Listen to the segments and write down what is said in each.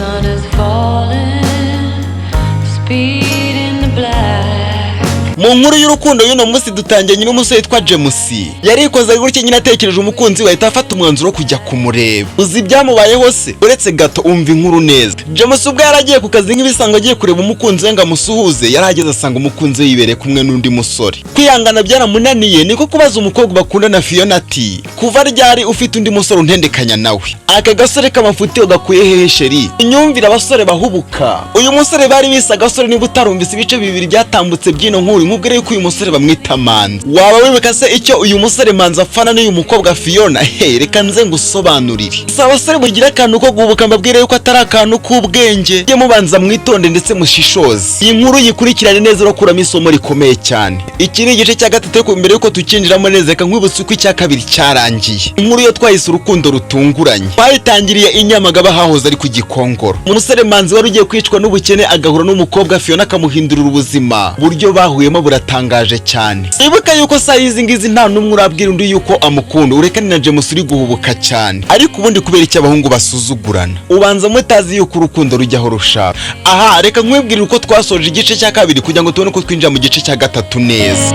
Sun is falling, speed in the black. Mu nkuru y'urukundo y'uno munsi, dutangiye nyine umusore witwa James yarikoze gutya nyine, atekereje umukunzi we, ahita afata umwanzuro wo kujya kumureba. Uzi ibyamubayeho se? Uretse gato umva inkuru neza. James ubwo yari agiye ku kazi nk'ibisanzwe, agiye kureba umukunzi we ngo amusuhuze, yari ahageze asanga umukunzi we yibereye kumwe n'undi musore. Kwihangana byaramunaniye, niko kubaza umukobwa bakundana Fiona ati: "Kuva ryari ufite undi musore untendekanya nawe? Aka gasore k'amafuti gakuye hehe, chéri?" Inyumvire abasore bahubuka. Uyu musore bari bise agasore, niba utarumvise ibice bibiri byatambutse by'ino nkuru, nkubwire yuko uyu musore bamwita Manzi. Waba wibuka se icyo uyu musore Manzi afana n'uyu mukobwa Fiona? He, reka nze ngusobanurire. Si abasore mugira akantu ko guhubuka, mbabwire yuko atari akantu k'ubwenge. Mujye mubanza mwitonde ndetse mushishoze, iyi nkuru yikurikirane neza, urakuramo isomo rikomeye cyane. Iki ni igice cya gatatu, ariko mbere yuko tukinjiramo neza, reka nkwibutse uko icya kabiri cyarangiye. Inkuru yo twahise "Urukundo rutunguranye". Twayitangiriye i Nyamagabe, hahoze ari ku Gikongoro. Umusore Manzi wari ugiye kwicwa n'ubukene agahura n'umukobwa Fiona akamuhindurira ubuzima. Uburyo bahuyemo buratangaje cyane. Wibuka yuko saa y'izi ngizi nta n'umwe urabwira undi yuko amukunda, urekane na James uri guhubuka cyane. Ariko ubundi kubera icyo abahungu basuzugurana? Ubanza mutazi yuko urukundo rujyaho rushaka. Aha reka nkwibwirire uko twasoje igice cya kabiri kugira ngo tubone uko twinjira mu gice cya gatatu neza.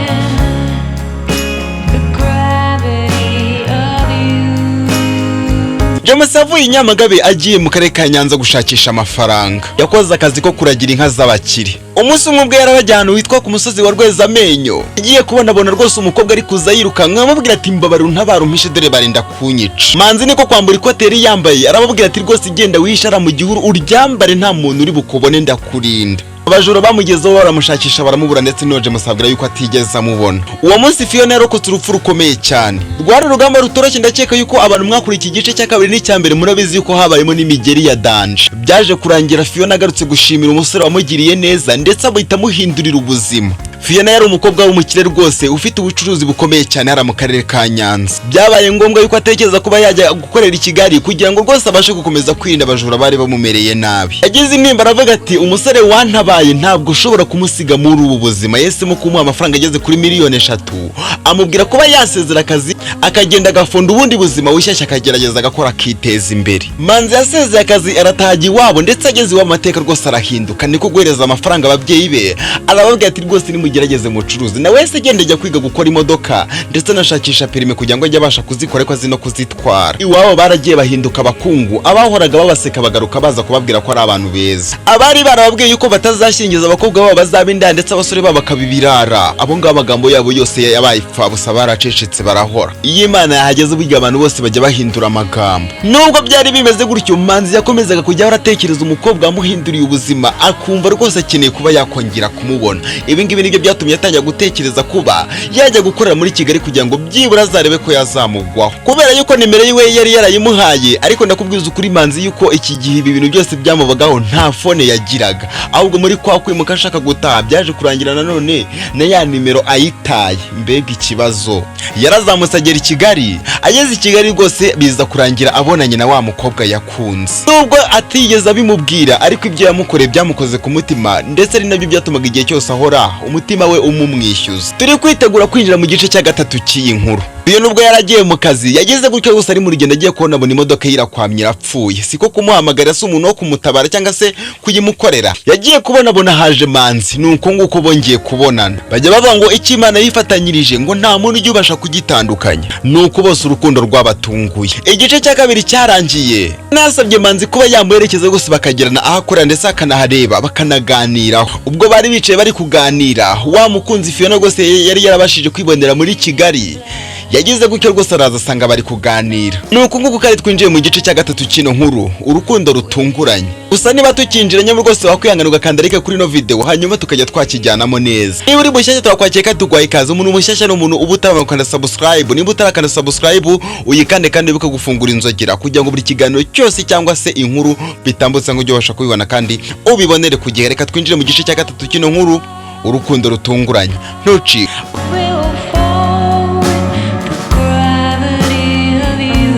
The gravity of you. James avuye i Nyamagabe agiye mu karere ka Nyanza gushakisha amafaranga. Yakoze akazi ko kuragira inka z'abakire. Umunsi umwe ubwo yarabajya ahantu witwa ku musozi wa Rwezamenyo, agiye kubonabona rwose umukobwa ari kuza yirukanka, amubwira ati: "Mbabarira untabara, umpishe, dore barinda kunyica." Manzi niko kwambura ikote yari yambaye, arababwira ati: "Rwose genda wishara mu gihuru uryambare, nta muntu uri bukubone, ndakurinda." Abajura bamugezeho baramushakisha baramubura, ndetse n'uwo James abwira yuko atigeze amubona. Uwo munsi Fiona yarokotse urupfu rukomeye cyane. Rwari urugamba rutoroshye. Ndakeka yuko abantu mwakurikiye igice cya kabiri n'icya mbere murabizi yuko habayemo n'imigeri ya danger. Byaje kurangira Fiona agarutse gushimira umusore wamugiriye neza, ndetse amuhita amuhindurira ubuzima. Fiona yari umukobwa w'umukire rwose, ufite ubucuruzi bukomeye cyane hariya mu karere ka Nyanza. Byabaye ngombwa yuko atekereza kuba yajya gukorera i Kigali kugira ngo rwose abashe gukomeza kwirinda abajura bari bamumereye nabi. Yagize intimba, aravuga ati: "Umusore wantabaye ntabwo ushobora kumusiga muri ubu buzima." Yahisemo kumuha amafaranga ageze kuri miliyoni 3, amubwira kuba yasezera akazi akagenda agafunda ubundi buzima bushyashya, akagerageza agakora akiteza imbere. Manzi yasezeye akazi, arataha iwabo, ndetse ageze iwabo amateka rwose arahinduka. Niko guhereza amafaranga ababyeyi be, arababwira ati: "Rwose nimugerageze mucuruzi." Nawe wese agenda ajya kwiga gukora imodoka, ndetse anashakisha permis kugira ngo ajye abasha kuzikora ariko azi no kuzitwara. Iwabo baragiye bahinduka abakungu. Abahoraga babaseka bagaruka baza kubabwira ko ari abantu beza. Abari barababwiye yuko batazashyingiza abakobwa babo bazaba indaya, ndetse abasore babo bakaba ibirara, abo ngabo amagambo yabo yose yabaye ipfabusa, baracecetse barahora. Iyo Imana yahageze, burya abantu bose bajya bahindura amagambo. Nubwo byari bimeze gutyo, Manzi yakomezaga kujya ahora atekereza umukobwa wamuhinduriye ubuzima, akumva rwose akeneye kuba yakongera kumubona. Ibi ngibi nibyo byatumye atangira gutekereza kuba yajya gukorera muri Kigali kugira ngo byibura azarebe ko yazamugwaho, kubera yuko nimero yiwe yari yarayimuhaye. Ariko ndakubwiza ukuri, Manzi, yuko iki gihe ibi bintu byose byamubagaho nta phone yagiraga. Ahubwo muri kwa kwimuka ashaka gutaha, byaje kurangira nanone na ya nimero ayitaye. Mbega ikibazo! Yarazamutse agera i Kigali. Ageze i Kigali rwose biza kurangira abonanye na wa mukobwa yakunze. Nubwo atigeze abimubwira, ariko ibyo yamukoreye byamukoze ku mutima, ndetse ari nabyo byatumaga igihe cyose ahora umutima we umumwishyuza. Turi kwitegura kwinjira mu gice cya gatatu cy'iyi nkuru. Iyo nubwo yaragiye mu kazi, yageze gutyo gusa ari mu rugendo, agiye kubona abona imodoka ye irakwamye, irapfuye. Siko kumuhamagara si umuntu wo kumutabara cyangwa se kuyimukorera. Yagiye kubona abona haje Manzi. Ni uko nguko bongeye kubonana. Bajya bavuga ngo icyo Imana yifatanyirije ngo nta muntu ujya ubasha kugitandukanya. Ni uko bose urukundo rwabatunguye. Igice cya kabiri cyarangiye nasabye Manzi kuba yamuherekeza rwose bakagerana aho akorera, ndetse akanahareba bakanaganiraho. Ubwo bari bicaye bari kuganira, wa mukunzi Fiona rwose yari yarabashije kwibonera muri Kigali yagize gutyo rwose araza asanga bari kuganira. Ni uku nguku kandi twinjiye mu gice cya gatatu cy'ino nkuru, "Urukundo rutunguranye". Gusa niba tukinjiranye rwose wakwihangana ugakanda like kuri ino video, hanyuma tukajya twakijyanamo neza. Niba uri mushyashya, turakwakira kandi tuguhaye ikaze. Umuntu mushyashya ni umuntu uba utarakanda subscribe. Niba utarakanda subscribe, uyikande kandi wibuke gufungura inzogera kugira ngo buri kiganiro cyose cyangwa se inkuru bitambutse ngo ujye ubasha kubibona kandi ubibonere ku gihe. Reka twinjire mu gice cya gatatu cy'ino nkuru, "Urukundo rutunguranye". Ntucike. Will fall with the gravity of you.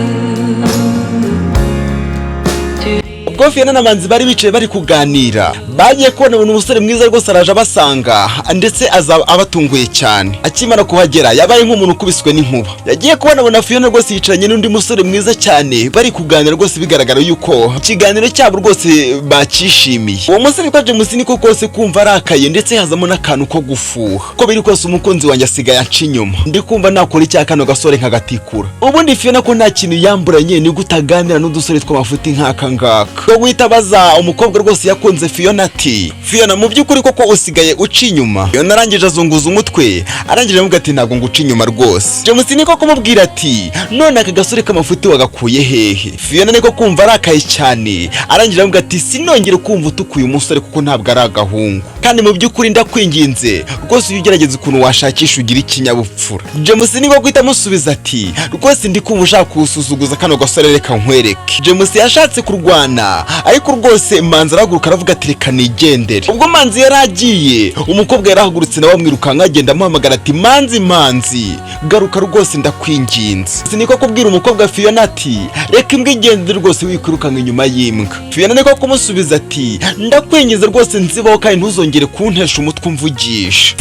To Ubwo Fiona na Manzi bari bicaye bari kuganira, bagiye kubona ubona umusore mwiza rwose araje abasanga, ndetse aza abatunguye cyane. Akimara kuhagera yabaye nk'umuntu ukubiswe n'inkuba. Yagiye kubona abona Fiona rwose yicaranye n'undi musore mwiza cyane, bari kuganira rwose, bigaragara yuko ikiganiro cyabo rwose bakishimiye. Uwo musore witwa James niko kose kumva arakaye, ndetse hazamo n'akantu ko gufuha. Ko biri kose umukunzi wanjye asigaye anca inyuma, ndi kumva nakora icya kano gasore nkagatikura. Ubundi Fiona ko nta kintu yamburanye, ni gute aganira n'udusore tw'amafuti nk'aka ngaka? Ko guhita abaza umukobwa rwose yakunze Fiona ati: "Fiona, mu by'ukuri koko usigaye uca inyuma?" Fiona arangije azunguza umutwe, arangije avuga ati: "Ntabwo nguca inyuma rwose." James niko kumubwira ati: "None aka gasore k'amafuti wagakuye hehe?" Fiona niko kumva arakaye cyane, arangije avuga ati: "Sinongere kumva utukuye umusore kuko ntabwo ari agahungu, kandi mu by'ukuri ndakwinginze rwose ujye ugerageza ukuntu washakisha ugira ikinyabupfura." James niko guhita amusubiza ati: "Rwose ndi kumva ushaka kuwusuzuguza kano gasore, reka nkwereke." James yashatse kurwana, ariko rwose Manzi arahaguruka aravuga ati: "Reka nigendere." Ubwo Manzi yari agiye, umukobwa yarahagurutse nawe amwirukanka, agenda amuhamagara ati: "Manzi, Manzi, garuka rwose ndakwinginze." Niko kubwira umukobwa Fiona ati: "Reka imbwa igendere rwose, wikwirukanka inyuma y'imbwa." Fiona niko kumusubiza ati: "Ndakwinginze rwose nzibaho, kandi ntuzongere kuntesha umutwe umvugisha."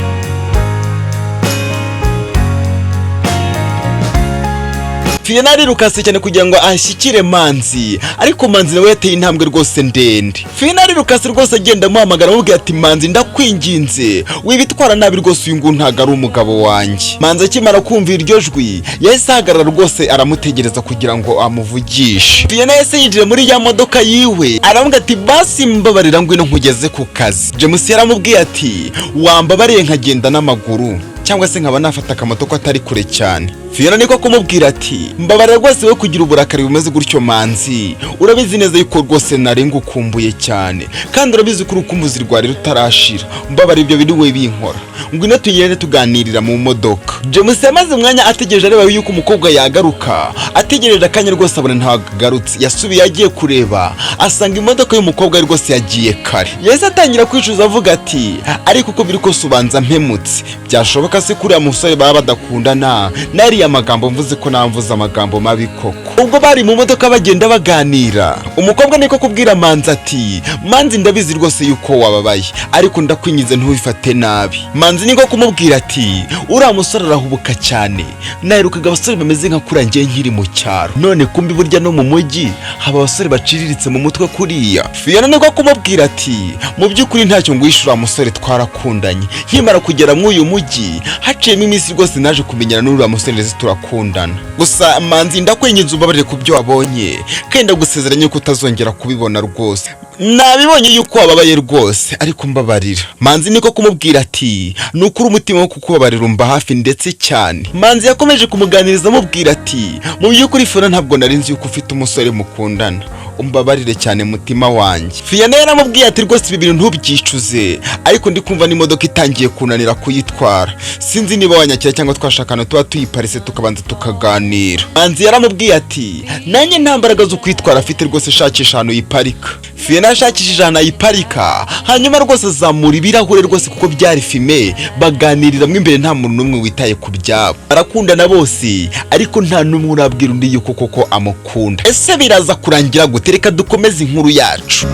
Fiona arirukase cyane kugira ngo ashyikire Manzi, ariko Manzi nawe yateye intambwe rwose ndende. Fiona arirukase rwose agenda amuhamagara, amubwira ati: "Manzi, ndakwinginze wibitwara nabi rwose, uyu nguyu ntabwo ari umugabo wanjye." Manzi akimara kumva iryo jwi yahise ahagarara rwose aramutegereza kugira ngo amuvugishe. Fiona yahise yinjira muri ya modoka yiwe, aramubwira ati: "Basi mbabarira ngwino nkugeze ku kazi." James yaramubwiye ati: "Wambabariye nkagenda n'amaguru cyangwa se nkaba nafata akamoto ko atari kure cyane." Fiona niko kumubwira ati: "Mbabarira rwose we kugira uburakari bumeze gutyo Manzi, urabizi neza yuko rwose nari ngukumbuye cyane, kandi urabizi ko urukumbuzi rwari rutarashira. Mbabarira ibyo biri we binkora, ngwino tugende tuganirira mu modoka." James yamaze umwanya ategereje areba yuko umukobwa yagaruka. Ategereje akanya rwose abona ntabwo agarutse. Yasubiye agiye kureba asanga imodoka y'umukobwa we rwose yagiye kare. Yahise atangira kwicuza avuga ati: "Ariko uko biri kose ubanza mpemutse. Byashoboka se kuriya musore baba badakundana? N'ariya magambo mvuze ko namvuze amagambo mabi koko?" Ubwo bari mu modoka bagenda baganira, umukobwa niko kubwira Manzi ati: "Manzi, ndabizi rwose yuko wababaye, ariko ndakwinginze ntubifate nabi." Manzi niko kumubwira ati: "Uriya musore arahubuka cyane. Naherukaga abasore bameze nka kuriya ngiye nkiri mu cyaro, none kumbi burya no mu mujyi haba abasore baciriritse mu mutwe kuriya." Fiona niko kumubwira ati: "Mu by'ukuri ntacyo nguhisha, uriya musore twarakundanye. Nkimara kugera muri uyu mujyi haciyemo iminsi rwose naje kumenyana n'uriya musore ndetse turakundana. Gusa Manzi, ndakwinginze umbabarire ku byo wabonye, kandi ndagusezeranye ko utazongera kubibona. Rwose nabibonye yuko wababaye rwose, ariko mbabarira." Manzi niko kumubwira ati: "Ni ukuri umutima wo kukubabarira umba hafi ndetse cyane." Manzi yakomeje kumuganiriza amubwira ati: "Mu by'ukuri Fiona, ntabwo nari nzi yuko ufite umusore mukundana, umbabarire cyane mutima wanjye." Fiona yaramubwiye ati: "Rwose ibi bintu ntubyicuze, ariko ndi kumva n'imodoka itangiye kunanira kuyitwara. Sinzi niba wanyakira cyangwa twashakana tuba tuyiparitse tukabanza tukaganira." Manzi yaramubwiye ati: "Nanjye nta mbaraga zo kwitwara afite rwose, shakisha ahantu uyiparika." Fiona yashakishije ahantu ayiparika, hanyuma rwose azamura ibirahure rwose kuko byari fumé, baganiriramo imbere, nta muntu n'umwe witaye ku byabo. Barakundana bose, ariko nta n'umwe urabwira undi yuko koko amukunda. Ese biraza kurangira gute? Reka dukomeze inkuru yacu.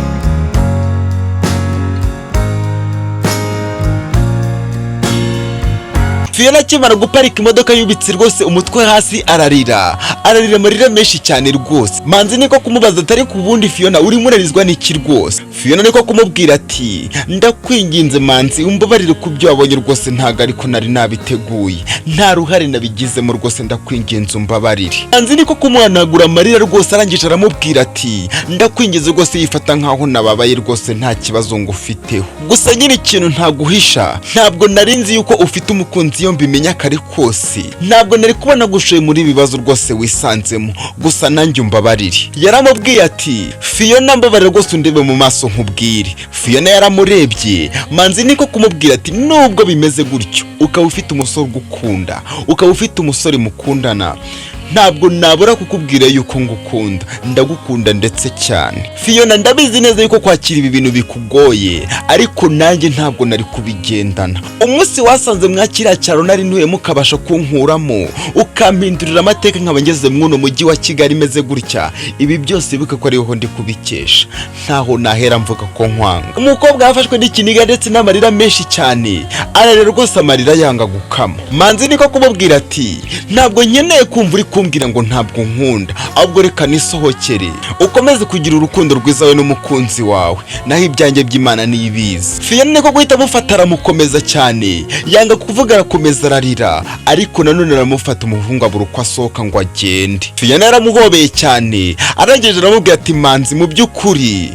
Fiona akimara guparika imodoka yubitse rwose umutwe hasi, ararira, ararira amarira menshi cyane rwose. Manzi niko kumubaza atari ku bundi: "Fiona, urimo urarizwa n'iki rwose?" Fiona niko kumubwira ati: "Ndakwinginze Manzi, umbabarire ku byo wabonye rwose, ntabwo ariko nari nabiteguye, nta ruhare nabigizemo rwose, ndakwinginze umbabarire." Manzi niko kumuhanagura amarira rwose, arangije aramubwira ati: "Ndakwinginze rwose yifata nkaho nababaye rwose, nta kibazo ngufiteho. Gusa nyine ikintu ntaguhisha, ntabwo nari nzi yuko ufite umukunzi. Iyo mbimenya kare kose ntabwo nari kubona gushoye muri ibi bibazo rwose wisanzemo. Gusa nanjye umbabarire." Yaramubwiye ati: "Fiona, mbabarire rwose undebe mu maso nkubwire." Fiona yaramurebye. Manzi niko kumubwira ati: "Nubwo bimeze gutyo, ukaba ufite umusore ugukunda, ukaba ufite umusore mukundana, Ntabwo nabura kukubwira yuko ngukunda, ndagukunda ndetse cyane. Fiona, ndabizi neza yuko kwakira ibi bintu bikugoye, ariko nanjye ntabwo nari kubigendana. Umunsi wasanze mwakiriya cyaro nari ntuyemo, ukabasha kunkuramo, ukampindurira amateka, nkaba ngeze mw'uno mujyi wa Kigali imeze gutya, ibi byose wibuke ko ariho ndi kubikesha. Ntaho nahera mvuga ko nkwanga. Umukobwa yafashwe n'ikiniga ndetse n'amarira menshi cyane, ararira rwose, amarira yanga gukama. Manzi niko kumubwira ati: "Ntabwo nkeneye kumva uri kumbwira ngo ntabwo nkunda, ahubwo reka nisohokere, ukomeze kugira urukundo rwiza we n'umukunzi wawe, naho ibyanjye by'Imana niyibizi." Fiona niko guhita amufata, aramukomeza cyane, yanga kuvuga, arakomeza ararira, ariko nanone aramufata, umuhungu abura uko asohoka ngo agende. Fiona yaramuhobeye cyane, arangije aramubwira ati: "Manzi, mu by'ukuri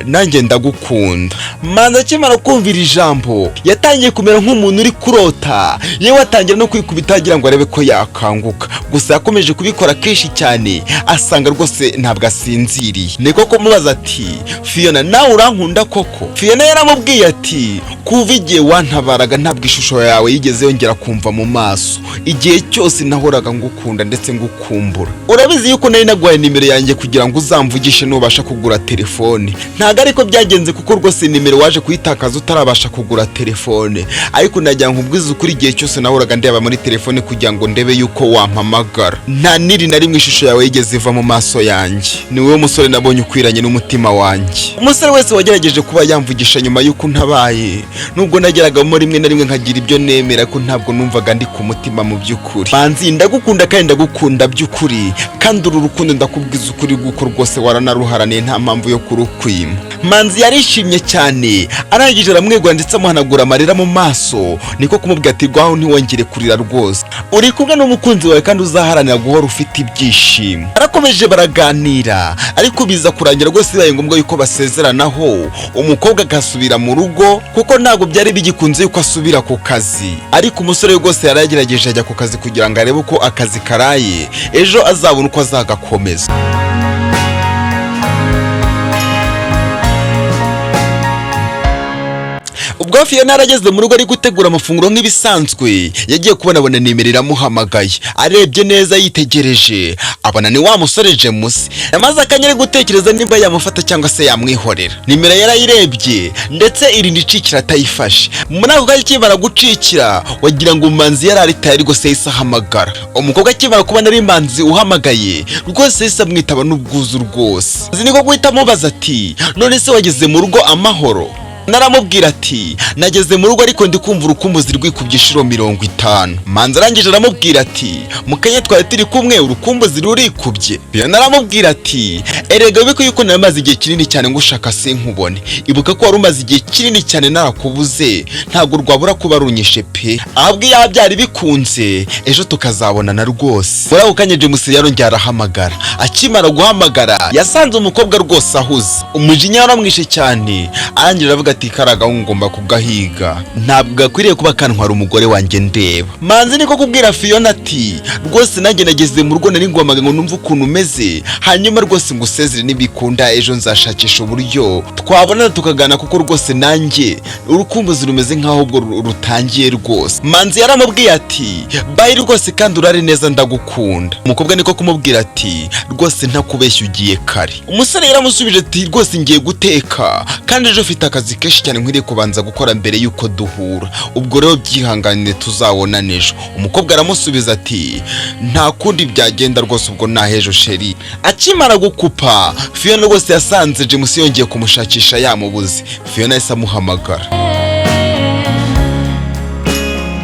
nanjye ndagukunda." Manzi akimara kumvira ijambo yatangiye kumera nk'umuntu uri kurota, yewe atangira no kwikubita agira ngo arebe ko yakanguka. Gusa yakomeje kubikora kenshi cyane, asanga rwose ntabwo asinziriye. Niko kumubaza ati: "Fiona, nawe urankunda koko?" Fiona yaramubwiye ati: "Kuva igihe wantabaraga ntabwo ishusho yawe yigeze yongera kumva mu maso. Igihe cyose nahoraga ngukunda ndetse ngukumbura. Urabizi yuko nari naguhaye nimero yanjye kugira ngo uzamvugishe nubasha kugura telefone. Ntabwo ariko byagenze, kuko rwose nimero waje kuyitakaza utarabasha kugura telefone. Ariko nagira ngo nkubwize ukuri, igihe cyose nahoraga ndeba muri telefone kugira ngo ndebe yuko wampamagara. Nta niri na rimwe ishusho yawe yigeze iva mu maso yanjye. Ni wowe musore nabonye ukwiranye n'umutima wanjye. Umusore wese wagerageje kuba yamvugisha nyuma y'uko ntabaye, nubwo nageragamo rimwe na rimwe nkagira ibyo nemera, ko ntabwo numvaga ndi ku mutima mu by'ukuri. Manzi, ndagukunda kandi ndagukunda by'ukuri, kandi uru rukundo ndakubwiza ukuri rw'uko rwose waranaruharaniye, nta mpamvu yo kurukwima." Manzi yarishimye cyane, arangije aramwegura ndetse amuhanagura amarira mu maso, niko kumubwira ati: "Rwaho ntiwongere kurira rwose, uri kumwe n'umukunzi wawe kandi uzaharanira guhora ufite ibyishimo." Barakomeje baraganira, ariko biza kurangira rwose bibaye ngombwa yuko basezeranaho, umukobwa agasubira mu rugo, kuko ntabwo byari bigikunze yuko asubira ku kazi. Ariko umusore rwose yaragerageje ajya ku kazi kugira ngo arebe uko akazi karaye, ejo azabona uko azagakomeza. Ubwo Fiona yarageze mu rugo ari gutegura amafunguro nk'ibisanzwe, yagiye kubona abona nimero iramuhamagaye. Arebye neza yitegereje, abona ni wa musore James. Yamaze akanya ari gutekereza nimba yamufata cyangwa se yamwihorera. Nimero yarayirebye ndetse irinda icikira atayifashe. Muri ako kanya akimara gucikira, wagira ngo Manzi yari ari tayari rwose, yahise ahamagara. Umukobwa akimara kubona ari Manzi uhamagaye, rwose yahise amwitaba n'ubwuzu rwose. Manzi niko guhita amubaza ati: "None se wageze mu rugo amahoro?" Naramubwira ati: "Nageze mu rugo, ariko ndi kumva urukumbuzi rwikubye inshuro 50." Manzi arangije aramubwira ati: "Mu kanya twari turi kumwe, urukumbuzi rurikubye?" Fiona aramubwira ati: "Erega wibuke yuko nari igihe kinini cyane ngushaka sinkubone. Ibuka ko wari umaze igihe kinini cyane narakubuze, ntabwo rwabura kuba runyishe pe. Ahubwo iyo byari bikunze ejo tukazabonana rwose." Muri ako kanya James yarongeye arahamagara. Akimara guhamagara yasanze umukobwa rwose ahuze, umujinya waramwishe cyane, arangira aravuga ati: "Karagaho ngomba kugahiga, ntabwo gakwiriye kuba kantwara umugore wanjye ndeba." Manzi niko kubwira Fiona ati: "Rwose nanjye nageze mu rugo, nari nguhamagaye ngo numve ukuntu umeze, hanyuma rwose ngusezere. Nibikunda ejo nzashakisha uburyo twabonana tukagana, kuko rwose nanjye urukumbuzi rumeze nk'aho ubwo rutangiye rwose." Manzi yaramubwiye ati: "Bye rwose, kandi urare neza, ndagukunda." Umukobwa niko kumubwira ati: "Rwose ntakubeshya ugiye kare." Umusore yaramusubije ati: "Rwose ngiye guteka, kandi ejo ufite akazi kenshi cyane nkwiriye kubanza gukora mbere y'uko duhura. Ubwo rero byihanganire, tuzabonane ejo." Umukobwa aramusubiza ati: "Nta kundi byagenda rwose, ubwo nahejo chéri." Akimara gukupa, Fiona rwose yasanze James yongeye kumushakisha yamubuze. Fiona yahise amuhamagara.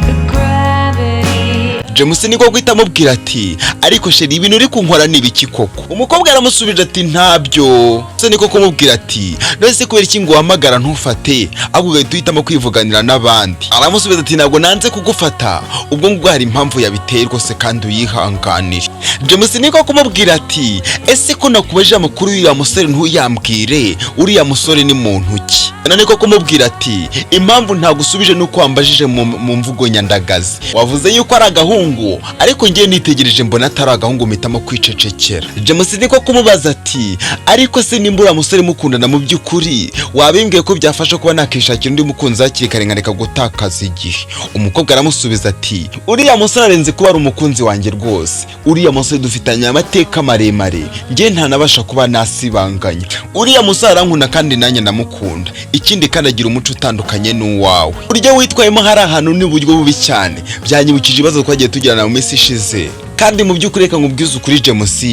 The gravity James niko guhita amubwira ati: "Ariko chéri, ibintu uri kunkora ni ibiki koko?" Umukobwa yaramusubije ati: "Ntabyo." Se niko kumubwira ati: "None se kubera iki ngo uhamagara ntufate, ahubwo ugahita uhitamo kwivuganira n'abandi?" Aramusubiza ati: "Ntabwo nanze kugufata, ubwo ngubwo hari impamvu yabiteye rwose, kandi uyihanganire." James niko kumubwira ati: "Ese ko nakubajije amakuru y'uriya musore ntuyambwire, uriya musore ni muntu ki?" None ko kumubwira ati: "Impamvu ntagusubije nuko wambajije mu mvugo nyandagazi. Wavuze yuko ari agahungu, ariko ngiye nitegereje mbona atari agahungu, mpitamo kwicecekera." James niko kumubaza ati: "Ariko se nimba uriya musore mukundana mu by'ukuri, wabimbwiye ko byafasha kuba nakishakira undi mukunzi hakiri kare, nkareka gutakaza igihe?" Umukobwa aramusubiza ati: "Uriya musore arenze kuba ari umukunzi wanjye rwose. Uriya musore dufitanye amateka maremare, njye ntanabasha kuba nasibanganya. Uriya musore arankunda kandi nanjye ndamukunda. Ikindi kandi agira umuco utandukanye n'uwawe. Uburyo witwayemo hari ahantu ni uburyo bubi cyane, byanyibukije ibibazo twagiye tugirana mu minsi ishize. Kandi mu by'ukuri, reka nkubwize ukuri James,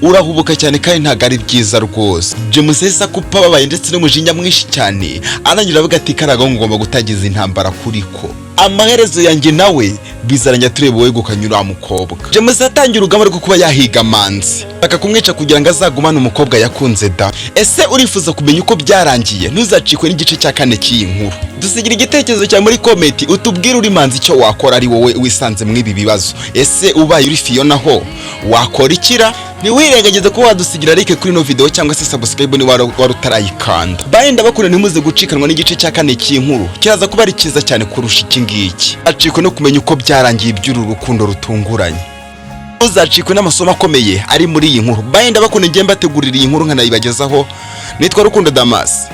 urahubuka cyane kandi ntabwo ari byiza rwose." James yahise akupa ababaye ndetse n'umujinya mwinshi cyane, arangira avuga ati: "Kariya ngomba gutagiza intambara kuri ko, amaherezo yanjye nawe bizaranya tureba uwegukanye uriya mukobwa." James atangira urugamba rwo kuba yahiga Manzi, bakakumwica kugira ngo azagumane umukobwa yakunze da. Ese urifuza kumenya uko byarangiye? Ntuzacikwe n'igice cya kane cy'iyi nkuru. Dusigira igitekerezo cyawe muri comment, utubwire uri Manzi icyo wakora ari wowe wisanze muri ibi bibazo. Ese ubaye uri Fiona ho wakora ikira? Ntiwirengagize kuba wadusigira like kuri ino video cyangwa se subscribe niba wari utarayikanda. Bye, ndabakunda. Ntimuze gucikanwa n'igice cya kane cy'inkuru, kiraza kuba ari cyiza cyane kurusha iki ngiki. Acikwe no kumenya uko byarangiye iby'uru rukundo rutunguranye. Uzacikwe n'amasomo akomeye ari muri iyi nkuru. Bye, ndabakunda. Ngiye mbategurira iyi nkuru nkanayibagezaho. Nitwa Rukundo Damas.